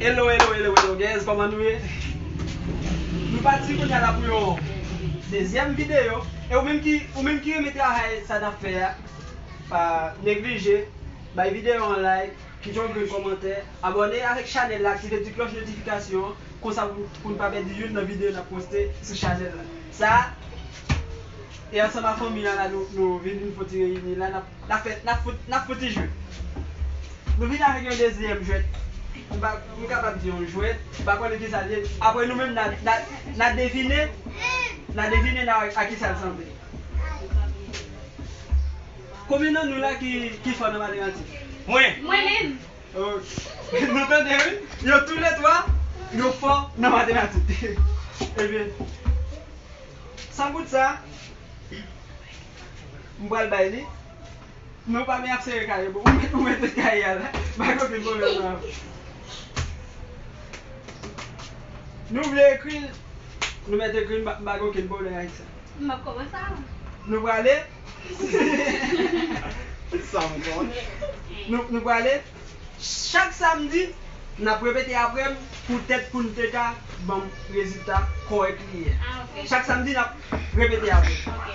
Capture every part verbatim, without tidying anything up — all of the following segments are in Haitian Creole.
Hello, hello, hello, hello, guys, kòman nou ye? Nou pati kounye a la pou yon dezyèm videyo. E ou menm ki, ou menm ki renmen travay sa n ap fè a, pa neglije bay videyo an like, kite yon grenn kòmantè, abòne avèk chanèl la, aktive ti klòch notifikasyon an, konsa pou, pou n pa pèdi youn nan videyo n ap poste sou chanèl la. Sa, e ansanm ak fanmi an la, nou, nou vin, vin fè ti reyini la, n ap, n ap fè, n ap fout, n ap fout jwe. Nou vin avèk yon dezyèm jwèt. M pa, m kapab di yon jwèt, m pa konnen ki sa l ye. Apre nou menm, n a, n a, n a devine, n a devine, n a wè a ki sa l sanble. Konbyen nan nou la ki, ki fò nan matematik? Mwen. Mwen menm. Oh. Nou tande, wi? Yo toulètwa, yo fò nan matematik. Ebyen, san goud sa, m pral bay li. Non, pa men ap sere kaye, bon, ou met, ou met kaye a la. Pa gen okenn pwoblèm nan. Nou vle ekri l, nou mèt ekri l, m pa, m pa gen okenn pwoblèm avèk sa. M ap kòmanse avan. Nou prale? Sa m konnen. Nou, nou prale? Chak samdi, n ap repete apre m poutèt pou n te ka ban m rezilta kòrèk li ye. Ah, ok. Chak samdi, n ap repete apre m. Ok.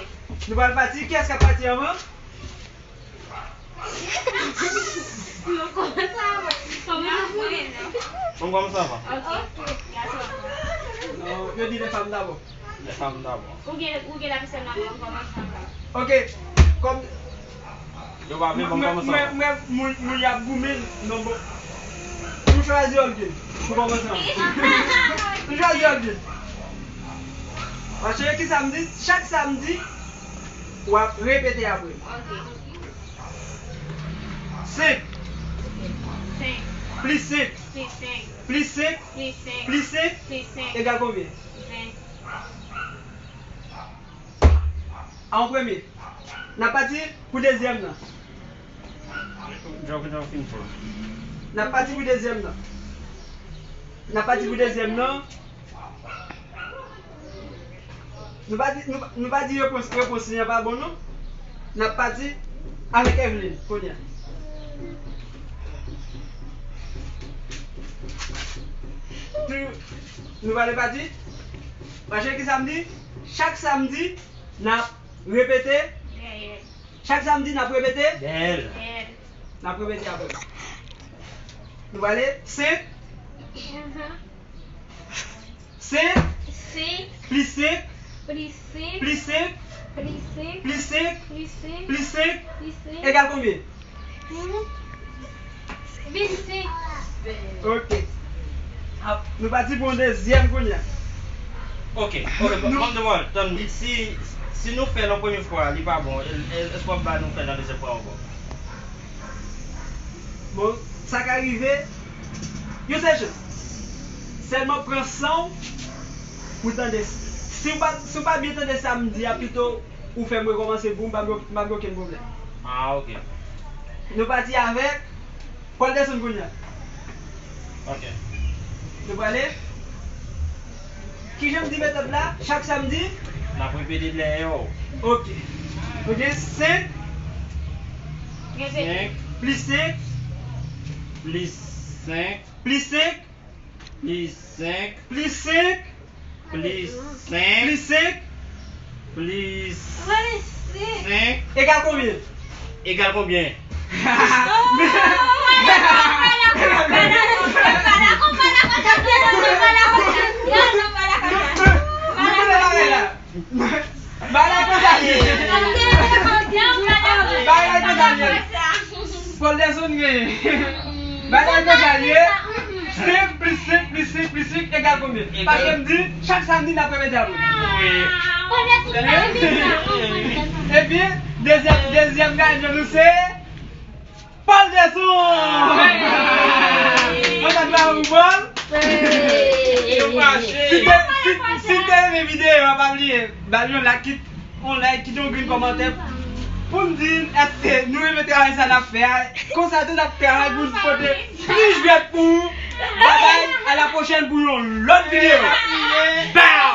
Nou pral pati. Kiyès k ap pati anvan? Nou kòmanse avan. Kòmanse avan. Bon, kòmanse avan. Ok. Gason. Non, yo di les femmes d'abord. Les femmes d'abord. Ou gen, ou gen lapisèn nan men w, kòmanse ankò. Ok. Kòm yo pa vle ban m kòmanse ankò. Mwen, mwen, moun, moun y ap goumen, non, bon. Nou chwazi Olguin pou kòmanse ankò. Nou chwazi Olguin. Paske ki samdi, chak samdi, w ap repete apre m. Ok. Senk. Senk. Plis senk. Plis senk. Plis senk. Plis senk. Plis senk. Plis senk. Egal konbyen? Ven. An premye. N ap pati pou dezyèm nan. Jòf, jòf, fin fò. N ap pati pou dezyèm nan. N ap pati pou dezyèm nan. Nou pa di, nou, nou pa di repons, repons li an pa bon, non. N ap pati avèk Evelyn, kounye a. Nou, nou pale pati? Paske ki samdi? Chak samdi, n ap repete. Dèyè. Chak samdi, n ap repete. Dèyè. Dèyè. N ap repete apre. Nou pale? Senk. Ahan. Senk. Senk. Plis senk. Plis senk. Plis senk. Plis senk. Plis senk. Plis senk. Plis senk. Plis senk. Egal konbyen? Mhm. Vennsenk. Ok. Ap, nou pati pou yon dezyèm kounye a. Ok, ok, bon, nou, bon, bon, tann, si, si nou fè l yon premye fwa, li pa bon, e, e, èske w ap ba nou fè l yon dezyèm fwa ankò? Bon, sa ka rive. Yon sèl chans. Sèlman pran san w pou tande. Si w pa, si w pa byen tande sa m di a, pito ou fè m rekòmanse pou m, m pa gen, m pa gen okenn pwoblèm. Ah, ok. Nou pati avèk Paul Desson kounye a. Ok. Nou prale? Kijan m di metòd la? Chak samdi? N ap repete lè yo. Ok. Ok, senk. Repete. Senk. Plis senk. Plis senk. Plis senk. Plis senk. Plis senk. Plis senk. Plis senk. Plis senk. Egal konbyen? Egal konbyen? Bagay konsa l ye. Bagay konsa l ye. Paul Desson genyen. Bagay konsa l ye. Senk plis senk plis senk plis senk egal konbyen? Paske m di, chak samdi n ap repete apre. Wi. Epi, dezyèm, dezyèm gayan nou se Paul Desson! Ann bat bravo pou Paul! Si te, si, si te renmen videyo a, pa bliye, ba l yon like, kit yon like, kit yon grenn kòmantè pou n di n èske nou renmen travay sa n ap fè a. Konsa tou n ap travay pou n pote plis jwèt pou ou. Babay, a la pwochèn pou yon lòt videyo. Bow!